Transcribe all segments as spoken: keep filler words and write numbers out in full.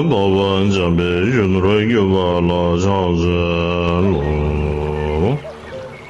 རྟོགས་པ་འཇམ་པའི་གཞོན་ནུར་གྱུར་པ་ལ་ཕྱག་འཚལ་ལོ།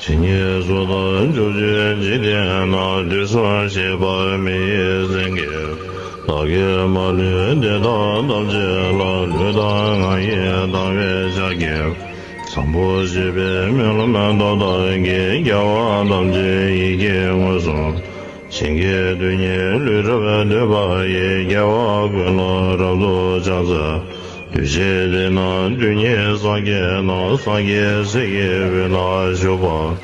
ཇི་སྙེད་སུ་དག་ཕྱོགས་བཅུའི་འཇིག་རྟེན་ན། དུས་གསུམ་གཤེགས་པ་མི་ཡི་སེང་གེ། བདག་གིས་མ་ལུས་དེ་དག་ཐམས་ཅད་ལ། ལུས་དང་ངག་ཡིད་དང་བས་ཕྱག་བགྱིའམ། བཟང་པོ་སྤྱོད་པའི་སྨོན་ལམ་སྟོབས་དག་གིས། དགེ་བ་ཐམས་ཅད་ཡིད་ཀྱིས་མངོན་སུམ། ཞིང་གི་རྡུལ་སྙེད་ལུས་རབ་བཏུད་པ་ཡིས། དགེ་བ་ཀུན་ལ་རབ་ཏུ་ཕྱག་འཚལ། འདུ་བྱེད་སྡེ་སྣོད་རྡུལ་སྙེད་སངས་རྒྱས་རྣམས། སངས་རྒྱས་སྲས་ཀྱི་དབུས་ན་བཞུགས་པ།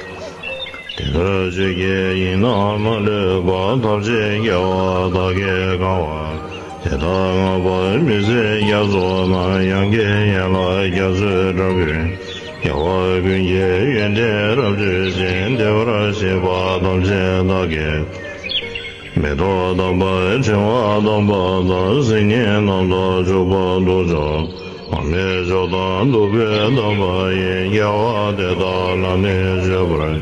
དེ་ལྟར་ཆོས་ཀྱི་དབྱིངས་རྣམས་མ་ལུས་པ། ཐམས་ཅད་རྒྱལ་བ་དག་གིས་གང་བ། དེ་དག་བསྔགས་པ་མི་ཟད་རྒྱ་མཚོ་རྣམས། དབྱངས་ཀྱི་ཡན་ལག་རྒྱ་མཚོའི་སྒྲ་ཀུན། རྒྱལ་བ་ཀུན་གྱི་ཡོན་ཏན་རབ་བརྗོད་ཅིང་། བདེ་བར་གཤེགས་པ་ཐམས་ཅད་བདག་གིས། མེ་ཏོག་དམ་པ་ཕྲེང་བ་དམ་པ་དང་། སིལ་སྙན་རྣམས་དང་བྱུག་པ་དུག་མཆོག། མར་མེ་མཆོག་དང་བདུག་སྤོས་དམ་པ་ཡིས། རྒྱལ་བ་དེ་དག་ལ་ནི་མཆོད་པར། ན་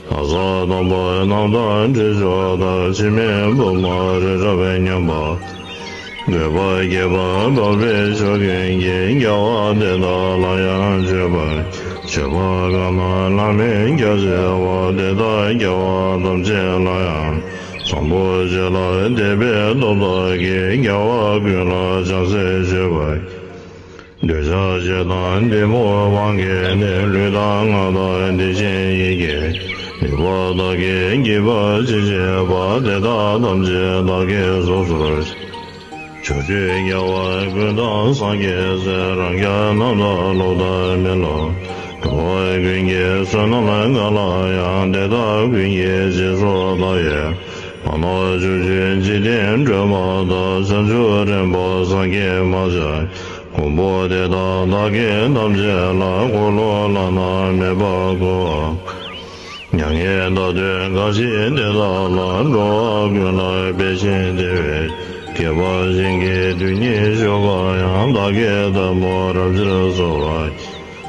བཟའ་དམ་པ་རྣམས་དང་དྲི་མཆོག་དང་། འཆི་མེད་བུམ་པ་རི་རབ་མཉམ་པ། བཀོད་པ་རྒྱས་པ་འཕགས་པའི་མཆོག་ཀུན་གྱིས། རྒྱལ་བ་དེ་དག་ལ་ཡང་མཆོད་པར། མཆོད་པ་གང་རྣམས་བླ་མེད་རྒྱ་ཆེ་བ། དེ་དག་རྒྱལ་བ་ཐམས་ཅད་ལ་ཡང་། བཟང་པོ་སྤྱོད་ལ་དད་པའི་སྟོབས་དག་གིས། རྒྱལ་བ་ཀུན་ལ་ཕྱག་འཚལ་མཆོད་པར། འདོད་ཆགས་ཞེ་སྡང་གཏི་མུག་དབང་གིས་ནི། ལུས་དང་ངག་དང་དེ་བཞིན་ཡིད་ཀྱིས། ནུས་པ་དག་གིས་བགྱིས་པ་ཅི་བགྱིས་པ། དེ་དག་ཐམས་ཅད་བདག་གིས་སོ་སོར། ཕྱོགས་བཅུའི་རྒྱལ་བ་ཀུན་དང་སངས་རྒྱས་སྲས། རང་རྒྱལ་རྣམས་དང་སློབ་དང་མི་སློབ། འགྲོ་བ་ཀུན་གྱི་བསོད་ནམས་གང་ལགས་ཡང་། དེ་དག་ཀུན་གྱི་རྗེས་སུ་བདག་ཡི། མ་ནོར་ཕྱོགས་བཅུའི་འཇིག་རྟེན་སྒྲོན་མ་དང་། བྱང་ཆུབ་རིམ་པ་སངས་རྒྱས་མ་ཆགས། མགོན་པོ་དེ་དག་བདག་གིས་ཐམས་ཅད་ལ། འཁོར་ལོ་བླ་ན་མེད་པ་བསྐོར་བ། མྱ་ངན་འདའ་སྟོན་གང་བཞེད་དེ་དག་ལ། འགྲོ་བ་ཀུན་ལ་འབད་ཞིང་དེ་བས། བསྐལ་པ་ཞིང་གི་རྡུལ་སྙེད་བཞུགས་པ་ཡང་། བདག་གིས་ལྟད་མོ་རབ་ཕྱིར་གསོལ་བ། བྱང་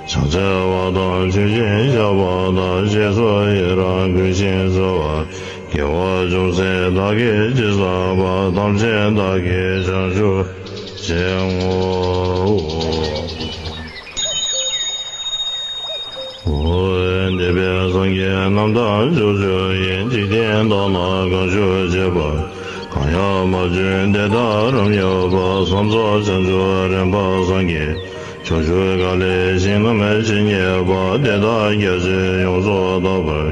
ཆུབ་བ་དང་ཆོས་ཀྱི་ཞགས་པ་དག། རྗེས་སུ་ཡི་རང་བསྐུལ་ཞིང་གསོལ་བ། དགེ་བ་ཅུང་ཟད་བདག་གིས་ཅི་བསགས་པ། ཐམས་ཅད་བདག་གིས་བྱང་ཆུབ་བྱེད་ངོ་། འོ། འདས་པའི་སངས་རྒྱས་རྣམས་དང་ཕྱོགས་བཅུ་ཡི། འཇིག་རྟེན་དག་ན་གང་བཞུགས་བྱེད་པ། གང་ཡང་མ་བྱོན་དེ་དག་རབ་ཡོད་པ། བསམ་རྫོགས་བྱང་ཆུབ་རིམ་པ་སངས་རྒྱས། ཕྱོགས་བཅུ་ག་ལའི་ཞིང་རྣམས་ཇི་སྙེད་པ། དེ་དག་རྒྱ་ཆེར་ཡོངས་སུ་དག་པར།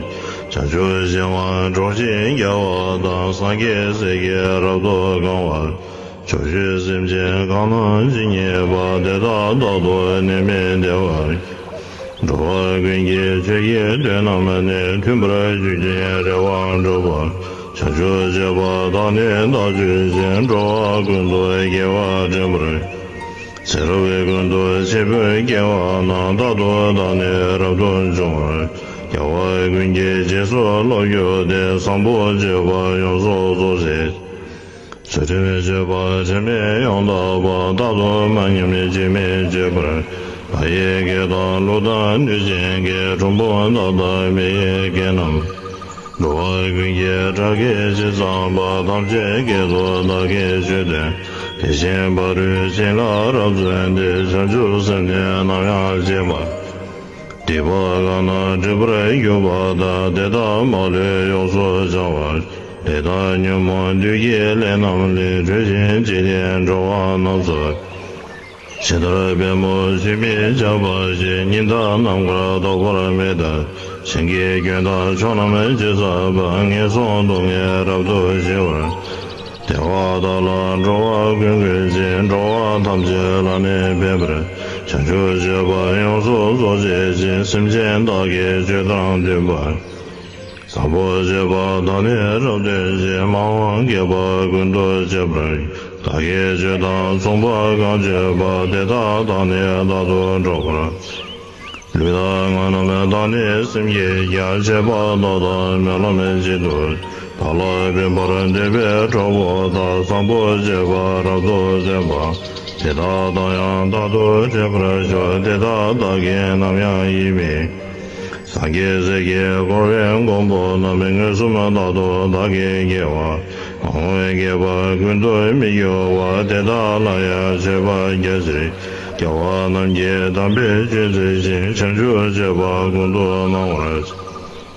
བྱང་ཆུབ་ཤིང་དབང་གྲོགས་བཞིན་རྒྱས་པ་དང་། སངས་རྒྱས་སྲས་ཀྱིས་རབ་ཏུ་གང་བར། ཕྱོགས་བཅུའི་སེམས་ཅན་གང་རྣམས་ཇི་སྙེད་པ། དེ་དག་རྟག་ཏུ་ནད་མེད་བདེ་བར། འགྲོ་བ་ཀུན་གྱི་ཆོས་ཀྱི་དོན་རྣམས་ནི། མཐུན་པར་གྱུར་ཅིང་རེ་བ་འགྲུབ་པར། བྱང་ཆུབ་སྤྱོད་པ་དག་ནི་བདག་སྤྱོད་ཅིང་། འགྲོ་བ་ཀུན་ཏུ་དགེ་བ་འདྲེན་པར། ཚེ་རབས་ཀུན་ཏུ་འཆི་འཕོ་སྐྱེ་བ་ན། རྟག་ཏུ་བདག་ནི་རབ་ཏུ་འབྱུང་བར། རྒྱལ་བ་ཀུན་གྱི་རྗེས་སུ་སློབ་གྱུར་ཏེ། བཟང་པོ་སྤྱོད་པ་ཡོངས་སུ་རྫོགས་བྱེད། ཚུལ་ཁྲིམས་སྤྱོད་པ་དྲི་མེད་ཡང་དག་པ། རྟག་ཏུ་མ་ཉམས་སྐྱོན་མེད་སྤྱོད་པར། བག་ཡིད་བགྱིས་དང་བློ་དང་ནུས་ཅན་གྱིས། གྲུབ་པ་མཐའ་དག་མི་ཡི་སྐད་རྣམས། འགྲོ་བ་ཀུན་གྱི་སྒྲ་སྐད་ཇི་ཙམ་པ། ཐམས་ཅད་སྐད་དུ་བདག་གིས་ཆོས་བསྟན། དེ་བཞིན་ཕ་རོལ་ཕྱིན་ལ་རབ་བརྩོན་ཏེ། བྱང་ཆུབ་སེམས་ནི་ནམ་ཡང་བརྗེད་མ། སྡིག་པ་གང་རྣམས་སྒྲིབ་པར་གྱུར་པ་དག། དེ་དག་མ་ལུས་ཡོངས་སུ་བྱང་བར། ལས་དང་ཉོན་མོངས་བདུད་ཀྱི་ལས་རྣམས་ལས། གྲོལ་ཞིང་འཇིག་རྟེན་འགྲོ་བ་རྣམས་སུ། ཇི་ལྟར་པདྨོ་ཆུས་མི་ཆགས་པ་བཞིན། ཉི་ཟླ་ནམ་མཁར་ཐོགས་པ་མེད་ལྟར། ཞིང་གི་ཀུན་ཏུ་ཕྱོགས་རྣམས་ཇི་ཚང་བ། ངན་སོང་སྡུག་བསྔལ་རབ་ཏུ་ཞི་བར། བདེ་བ་དག་ལ་འགྲོ་བ་ཀུན་བཀོད་ཅིང་། འགྲོ་བ་ཐམས་ཅད་ལ་ནི་ཕན་པར། བྱང་ཆུབ་སྤྱོད་པ་ཡོངས་སུ་རྫོགས་བྱེད་ཅིང་། སེམས་ཅན་དག་གི་ཆོས་དང་མཐུན་པར། བཟང་པོ་སྤྱོད་པ་དག་ནི་རབ་སྟོན་ཅིང་། མ་འོངས་བསྐལ་པ་ཀུན་ཏུ་སྤྱད་པར། བདག་གིས་ཆོས་དང་མཚུངས་པ་གང་སྤྱོད་པ། དེ་དག་དང་ནི་རྟག་ཏུ་འགྲོགས་པར། ལུས་དང་ངག་རྣམས་དང་ནི་སེམས་ཀྱིས་ཀྱང་། བྱས་པ་དག་དང་སྨོན་ལམ་བཞིན་དུ། བདག་ལ་ཕན་པར་འདོད་པའི་གྲོགས་པོ་དག། བཟང་པོ་སྤྱོད་པ་རབ་ཏུ་སྟོན་པ། དེ་དག་དང་ཡང་རྟག་ཏུ་འཕྲད་པར་ཤོག། དེ་དག་བདག་གིས་ནམ་ཡང་ཡིད་མི། སངས་རྒྱས་སྲས་ཀྱིས་བསྐོར་བའི་མགོན་པོ་རྣམས། མངོན་སུམ་རྟག་ཏུ་བདག་གིས་དགེ་བ། མ་འོངས་བསྐལ་པ་ཀུན་ཏུ་མི་འགྱུར་བ། དེ་དག་ལ་ཡང་མཆོད་པ་རྒྱ་ཆེར། རྒྱལ་བ་རྣམས་ཀྱི་དམ་པའི་ཆོས་མཛད་ཅིང་། བྱང་ཆུབ་སྤྱོད་པ་ཀུན་ཏུ་སྣང་བར།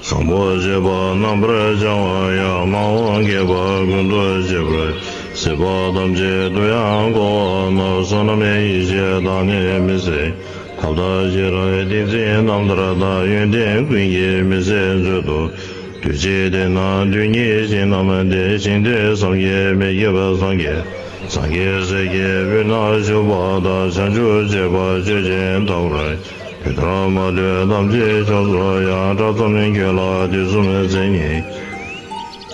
བཟང་པོ་སྤྱོད་པ་རྣམ་པར་སྦྱང་བ་ཡང་། མ་འོངས་བསྐལ་པ་ཀུན་ཏུ་སྤྱད་པར། སྲིད་པ་ཐམས་ཅད་དུ་ཡང་བསྐོར་བ་ན། བསོད་ནམས་ཡེ་ཤེས་དང་ནི་མི་ཟད། ཐབས་དང་ཤེས་རབ་ཏིང་འཛིན་རྣམ་ཐར་དང་། ཡོན་ཏན་ཀུན་གྱི་མི་ཟད་མཛོད་དུ། དུས་གཅིག་དེ་ན་དུས་གཉིས་ཞིང་རྣམས་ཏེ། ཞིང་དེ་བསམ་གྱིས་མི་ཁྱབ་པ་སངས་རྒྱས། སངས་རྒྱས་སྲས་ཀྱི་དབུས་ན་བཞུགས་པ་དང་། བྱང་ཆུབ་སྤྱོད་པ་སྤྱོད་ཅིང་ལྟ་བར། དེ་ལྟར་མ་ལུས་ཐམས་ཅད་ཕྱོགས་སུ་ཡང་། གྲགས་ཙམ་ཁྱོད་ལ་དུས་གསུམ་མཚན་ཉིད།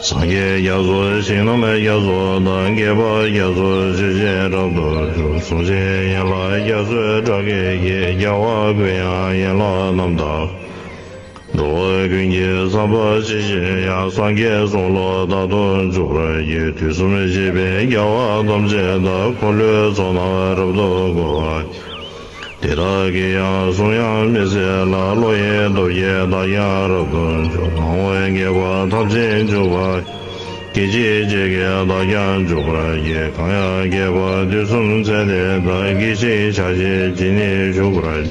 སངས་རྒྱས་རྒྱ་མཚོ་ཞིང་རྣམས་རྒྱ་མཚོ་དང་། བསྐལ་པ་རྒྱ་མཚོ་ཆོས་ཅན་རབ་ཏུ་བྱུང་། གཟུང་ཞིང་ཡན་ལག་རྒྱ་མཚོའི་སྒྲ་སྐད་ཀྱིས། རྒྱལ་བ་ཀུན་དབྱངས་ཡན་ལག་རྣམ་དག་འགྲོ་བ་ཀུན་གྱི་བསམ་པ་ཇི་བཞིན་དབྱངས། སངས་རྒྱས་གསུང་ལ་བདག་ཏུ་འཇུག་པར་བགྱི། དུས་གསུམ་གཤེགས་པའི་རྒྱལ་བ་ཐམས་ཅད་དག་འཁོར་ལོའི་ཚོགས་རྣམས་རབ་ཏུ་བསྐོར་བར། དེ་དག་གིས་ཡང་གསུང་དབྱངས་མི་ཟད་ལ། བློ་ཡི་སྟོབས་ཀྱིས་བདག་ཀྱང་རབ་ཏུ་འཇུག་མ་འོངས་བསྐལ་པ་ཐམས་ཅད་འཇུག་པར། སྐད་ཅིག་གཅིག་གིས་བདག་ཀྱང་འཇུག་པར་བགྱི། གང་ཡང་བསྐལ་པ་དུས་གསུམ་ཚད་དེ་དག་སྐད་ཅིག་ཆ་གཅིག་གིས་ནི་ཞུགས་པར།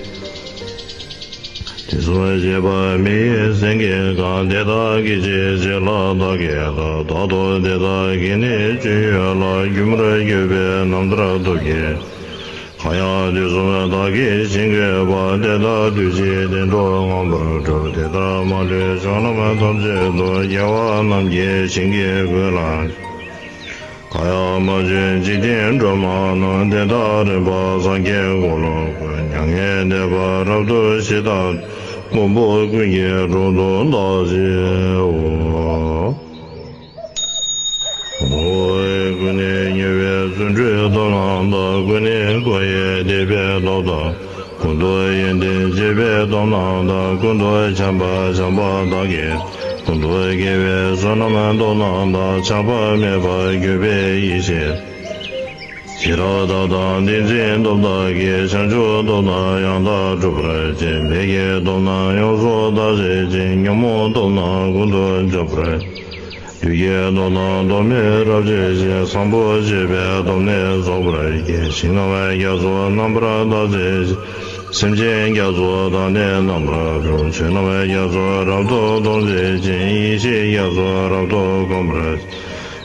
དུས་གསུམ་གཤེགས་པ་མི་ཡི་སེང་གེ་གང་། དེ་དག་སྐད་ཅིག་གཅིག་ལ་བདག་གིས་བལྟ། བདག་ཏུ་དེ་དག་གིས་ནི་ཅི་ཡོད་ལ། སྒྱུ་མར་གྱུར་པའི་རྣམ་ཐར་ཐོབ་ཀྱིས། གང་ཡང་དུས་གསུམ་བདག་གིས་ཞིང་བཀོད་པ། དེ་དག་དུས་གཅིག་བདེ་འགྲོར་མངོན་པར་གྲོལ། དེ་ལྟར་མ་ལུས་ཕྱོགས་རྣམས་ཐམས་ཅད་དུ། རྒྱལ་བ་རྣམས་ཀྱི་ཞིང་གི་མགོན་ལ། གང་ཡང་མ་བྱོན་འཇིག་རྟེན་སྒྲོན་མ་རྣམས། དེ་དག་རིམ་པར་སངས་རྒྱས་འཁོར་ལོ་བསྐོར། མྱ་ངན་འདས་པ་རབ་ཏུ་ཞི་ཐབས། མགོན་པོ་ཀུན་གྱི་དྲུང་དུ་བདག་གཤེགས་སོ། ཀུན་ནས་ཉེ་བའི་བརྩོན་འགྲུས་སྟོབས་རྣམས་དང་། ཀུན་ནས་མགོ་ཡི་དད་པའི་སྟོབས་དང་། ཀུན་ཏུ་ཡོན་ཏན་བརྗོད་པའི་སྟོབས་རྣམས་དང་། ཀུན་ཏུ་འཆམ་པ་བྱམས་པ་དག་གིས། ཀུན་ཏུ་དགེ་བའི་བསོད་ནམས་སྟོབས་རྣམས་དང་། ཆགས་པ་མེད་པར་གྱུར་པའི་ཡེ་ཤེས། ཤེས་རབ་དག་དང་ཏིང་འཛིན་སྟོབས་དག་གིས། བྱང་ཆུབ་སྟོབས་རྣམས་ཡང་དག་སྒྲུབ་པར་བྱེད། ལས་ཀྱི་སྟོབས་རྣམས་ཡོངས་སུ་དག་བྱེད་ཅིང་། ཉོན་མོངས་སྟོབས་རྣམས་ཀུན་ཏུ་འཇོམས་པར། བདུད་ཀྱི་སྟོབས་རྣམས་སྟོབས་མེད་རབ་བྱེད་ཅིང་། བཟང་པོ་སྤྱོད་པའི་སྟོབས་ནི་རྫོགས་པར་བགྱི། ཞིང་རྣམས་རྒྱ་མཚོ་རྣམ་པར་དག་བྱེད་ཅིང་། སེམས་ཅན་རྒྱ་མཚོ་དག་ནི་རྣམ་པར་འཇོམས། ཆོས་རྣམས་རྒྱ་མཚོ་རབ་ཏུ་མཐོང་བྱེད་ཅིང་། ཡེ་ཤེས་རྒྱ་མཚོ་རབ་ཏུ་གོམས་པར།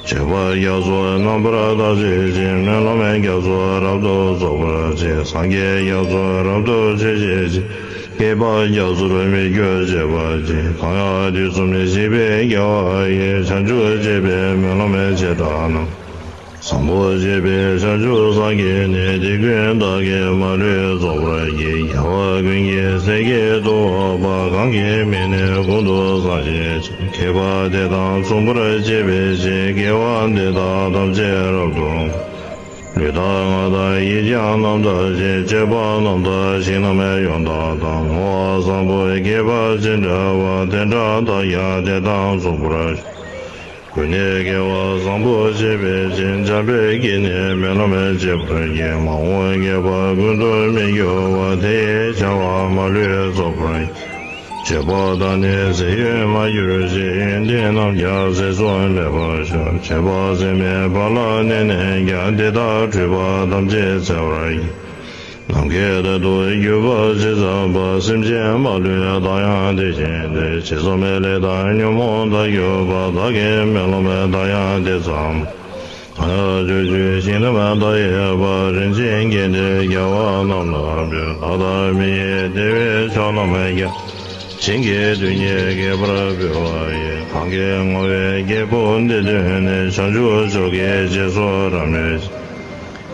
སྤྱོད་པ་རྒྱ་མཚོ་རྣམ་པར་དག་བྱེད་ཅིང་། སྨོན་ལམ་རྒྱ་མཚོ་རབ་ཏུ་རྫོགས་པར་བྱེད། སངས་རྒྱས་རྒྱ་མཚོ་རབ་ཏུ་མཆོད་བྱེད་ཅིང་། བསྐལ་པ་རྒྱ་མཚོར་མི་སྐྱོ་བྱེད་པར་བགྱི། གང་ཡང་དུས་གསུམ་གཤེགས་པའི་རྒྱལ་བ་ཡི། བྱང་ཆུབ་སྤྱོད་པའི་སྨོན་ལམ་བྱེ་བྲག་རྣམས། བཟང་པོ་སྤྱོད་པའི་བྱང་ཆུབ་སངས་རྒྱས་ནས། དེ་ཀུན་བདག་གིས་མ་ལུས་རྫོགས་པར་བགྱི། རྒྱལ་བ་ཀུན་གྱི་སྲས་ཀྱི་ཐུ་བོ་པ། གང་གི་མིང་ནི་ཀུན་ཏུ་བཟང་ཞེས་བྱ། མཁས་པ་དེ་དང་མཚུངས་པར་སྤྱད་པའི་ཕྱིར། དགེ་བ་འདི་དག་ཐམས་ཅད་རབ་ཏུ། ལུས་དང་ངག་དང་ཡིད་ཀྱང་རྣམ་དག་ཅན། སྤྱོད་པ་རྣམ་དག་ཞིང་རྣམས་ཡོངས་དག་དང་། བསྔོ་བ་བཟང་པོ་བསྐལ་པ་ཅི་འདྲ་བ། དེ་འདྲ་དག་ཀྱང་དེ་དང་མཚུངས་པར། ཀུན་ནས་དགེ་བ་བཟང་པོ་སྤྱད་པའི་ཕྱིར། འཇམ་དཔལ་གྱིས་ནི་སྨོན་ལམ་བྱེད་པར་བགྱི། མ་འོངས་བསྐལ་པ་ཀུན་ཏུ་མི་འགྱུར་བ། དེ་ཡི་བྱ་བ་མ་ལུས་རྫོགས་པར། སྤྱོད་པ་དག་ནི་ཟས་གཡོས་མ་གྱུར་ཅིག། ཡོན་ཏན་རྣམས་ཀྱང་ཟས་སུ་ལེགས་པར་ཤོག། སྤྱོད་པ་ཟད་མེད་པ་ལ་གནས་ནས་ཀྱང་། དེ་དག་འཁྲུལ་པ་ཐམས་ཅད་སེལ་བར་བགྱི། ནམ་མཁའི་མཐར་ཐུག་གྱུར་པ་ཇི་ཙམ་པ། སེམས་ཅན་མ་ལུས་བདག་ཡང་དེ་བཞིན་ཏེ། ཇི་ཙམ་ལས་དང་ཉོན་མོངས་དག་གྱུར་པ། བདག་གི་སྨོན་ལམ་དག་ཡང་དེ་ཙམ། གང་ཡང་ཕྱོགས་བཅུའི་ཞིང་རྣམས་བདག་ཡོད་པ། རིན་ཆེན་རྒྱན་དེ་རྒྱལ་བ་རྣམས་ལ་འབུལ། ལྷ་དང་མི་ཡི་བདེ་བའི་མཆོག་རྣམས་ཀྱང་། བྱིན་གྱིས་དུས་གཉིས་རྒྱས་པར་འབུལ་བ་ཡིས། གང་གིས་བསྔོ་བའི་རྒྱལ་པོ་འདི་ཐོས་ནས། བྱང་ཆུབ་མཆོག་གི་རྗེས་སུ་རབ་མོས་ཤིང་།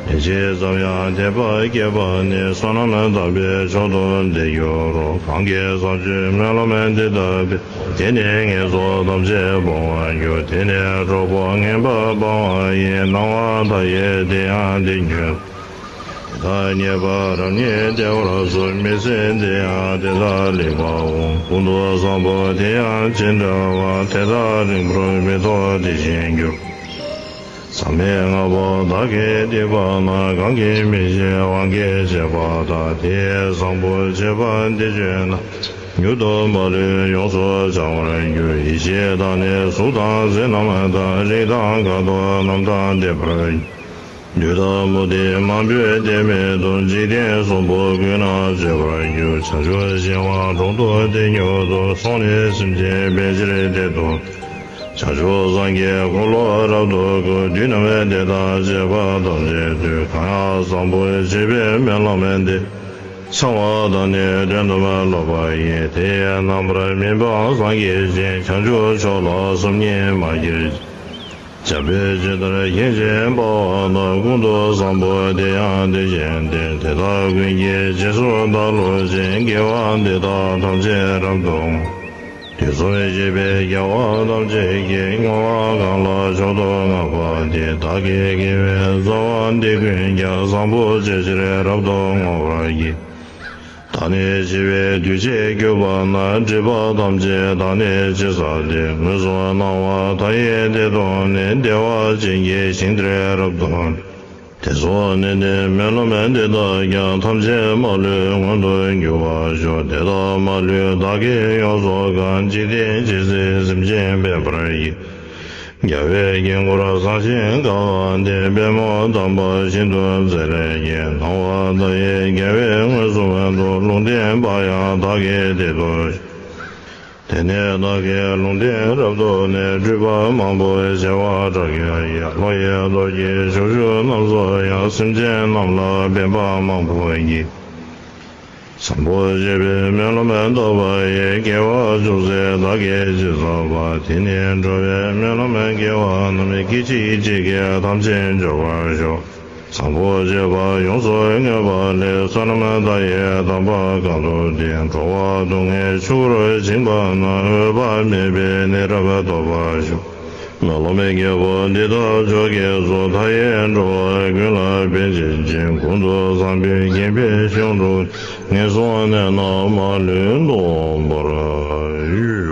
ལན་ཅིག་ཙམ་ཡང་དད་པ་བསྐྱེད་པ་ནི། བསོད་ནམས་དམ་པའི་མཆོག་ཏུ་འདི་འགྱུར་རོ། གང་གིས་བཟང་སྤྱོད་སྨོན་ལམ་འདི་དག་འབད། དེ་ནི་ངན་སོང་ཐམས་ཅད་སྤོང་བར་འགྱུར། དེ་ནི་གྲོགས་པོ་ངན་པ་སྤང་བ་ཡི། སྣང་བ་མཐའ་ཡས་དེ་ཡང་དེ་ཉིད། དེ་དག་རྙེད་པ་རབ་རྙེད་བདེ་བར་གསུངས། མི་ཟད་དེ་ཡང་དེ་དག་ལེགས་པར་འོང་། ཀུན་ཏུ་བཟང་པོ་དེ་ཡང་ཅི་འདྲ་བ། དེ་དག་རིང་པོར་མི་ཐོགས་དེ་བཞིན་འགྱུར། ཟག་མེད་ལྔ་པོ་བདག་གིས་བསྡུས་པ་ན། གང་གིས་མི་ཤེས་དབང་གིས་བྱས་པ་དག་དེ་ཡི་བཟང་པོ་སྤྱོད་པ་འདི་བརྗོད་ན། མྱུར་དུ་མ་ལུས་ཡོངས་སུ་བྱང་བར་འགྱུར། ཡེ་ཤེས་དང་ནི་གཟུགས་དང་ཟིལ་གནོན་དང་། རིགས་དང་ཁ་དོག་རྣམས་དང་ལྡན་པར་འགྱུར། བདུད་དང་མུ་སྟེགས་མང་པོས་དེ་མེད་དུ། འཇིག་རྟེན་གསུམ་པོ་ཀུན་ན་སྤྱོད་པར་འགྱུར། བྱང་ཆུབ་ཤིང་དབང་དྲུང་དུ་དེ་མྱུར་དུ། སོང་ནས་སེམས་ཅན་ཕལ་ཆེར་དེ་དང་། བྱང་ཆུབ་སངས་རྒྱས་འཁོར་ལོ་རབ་ཏུ་བསྐོར། བདུད་རྣམས་དེ་དག་བཅས་པ་ཐམས་ཅད་བཏུལ། གང་ཡང་བཟང་པོ་བྱེད་པའི་སྨོན་ལམ་འདི། བྱང་བ་དང་ནི་དོན་དམ་ལོག་པ་ཡིན། དེ་ཡི་རྣམ་པར་སྨིན་པ་སངས་རྒྱས་བཞིན། བྱང་ཆུབ་མཆོག་ལ་སོམ་ཉི་མ་བྱེད་ཅིག། འཇམ་དཔལ་ཇི་ལྟར་བཞེངས་ཤིང་དཔའ་བ་དང་། ཀུན་ཏུ་བཟང་པོ་དེ་ཡང་དེ་བཞིན་ཏེ། དེ་དག་ཀུན་གྱི་རྗེས་སུ་བདག་སློབ་ཅིང་། དགེ་བ་འདི་དག་ཐམས་ཅད་རབ་ཏུ་བསྔོ། དུས་གསུམ་གཤེགས་པའི་རྒྱལ་བ་ཐམས་ཅད་ཀྱིས། བསྔོ་བ་གང་ལ་མཆོག་ཏུ་བསྔགས་པ་དེས། བདག་གི་དགེ་བའི་རྩ་བ་འདི་ཀུན་ཀྱང་། བཟང་པོ་སྤྱོད་ཕྱིར་རབ་ཏུ་བསྔོ་བར་བགྱི། བདག་ནི་འཆི་བའི་དུས་བྱེད་གྱུར་པ་ན། སྒྲིབ་པ་ཐམས་ཅད་དག་ནི་ཕྱི་ས་སྟེ། མངོན་སུམ་སྣང་བ་མཐའ་ཡས་དེ་མཐོང་ནས། བདེ་བ་ཅན་གྱི་ཞིང་དེར་རབ་ཏུ། དེ་སོགས་ནི་ནི་སྨོན་ལམ་འདི་དག་ཀྱང་། ཐམས་ཅད་མ་ལུས་མངོན་དུ་འགྱུར་བར་ཤོག། དེ་དག་མ་ལུས་བདག་གིས་ཡོངས་སུ་བཀང་། འཇིག་རྟེན་ཇི་སྲིད་སེམས་ཅན་ཕན་པར་བགྱི། རྒྱལ་བའི་དཀྱིལ་འཁོར་བཟང་ཞིང་དགའ་བ་འདི། པདྨོ་དམ་པ་ཤིན་ཏུ་མཛེས་ལས་སྐྱེས། སྣང་བ་མཐའ་ཡས་རྒྱལ་བའི་མངོན་སུམ་དུ། ལུང་བསྟན་པ་ཡང་བདག་གིས་དེ་ལྟར། དེ་ནས་བདག་གིས་ལུང་བསྟན་རབ་ཏུ་ནི། སྤྲུལ་པ་མང་པོ་བྱེ་བ་ཕྲག་བརྒྱ་ཡིས། ཀློང་ཡི་སྟོབས་ཀྱིས་ཕྱོགས་བཅུ་རྣམས་སུ་ཡང་། སེམས་ཅན་རྣམས་ལ་ཕན་པ་མང་པོ་བགྱི། བཟང་པོ་སྤྱོད་པའི་སྨོན་ལམ་བཏབ་པ་ཡིས། དགེ་བ་ཅུང་ཟད་བདག་གིས་ཅི་བསགས་པ། དེ་ནི་འགྲོ་བའི་སྨོན་ལམ་དགེ་བ་རྣམས། སྐད་ཅིག་གཅིག་གིས་ཐམས་ཅད་འཇོམས་པར་ཤོག། བཟང་པོ་སྤྱོད་པ་ཡོངས་སུ་བསྔོས་པ་ལས། བསོད་ནམས་མཐའ་ཡས་དམ་པ་གང་དུ་བསྟེན། འགྲོ་བ་སྡུག་བསྔལ་ཆུ་བུར་བྱིང་བ་ན། འོད་དཔག་མེད་པའི་གནས་རབ་ཐོབ་པར་ཤོག། སྨོན་ལམ་རྒྱལ་པོ་འདི་དག་མཆོག་གིས་སོ། མཐའ་ཡས་འགྲོ་བ་ཀུན་ལ་ཕན་བྱེད་ཅིང་། ཀུན་ཏུ་བཟང་པོའི་དགེ་འཕེལ་ཤིང་དྲུང་། ངན་སོང་གནས་རྣམས་མ་ལུས་སྟོངས་པར་འགྱུར།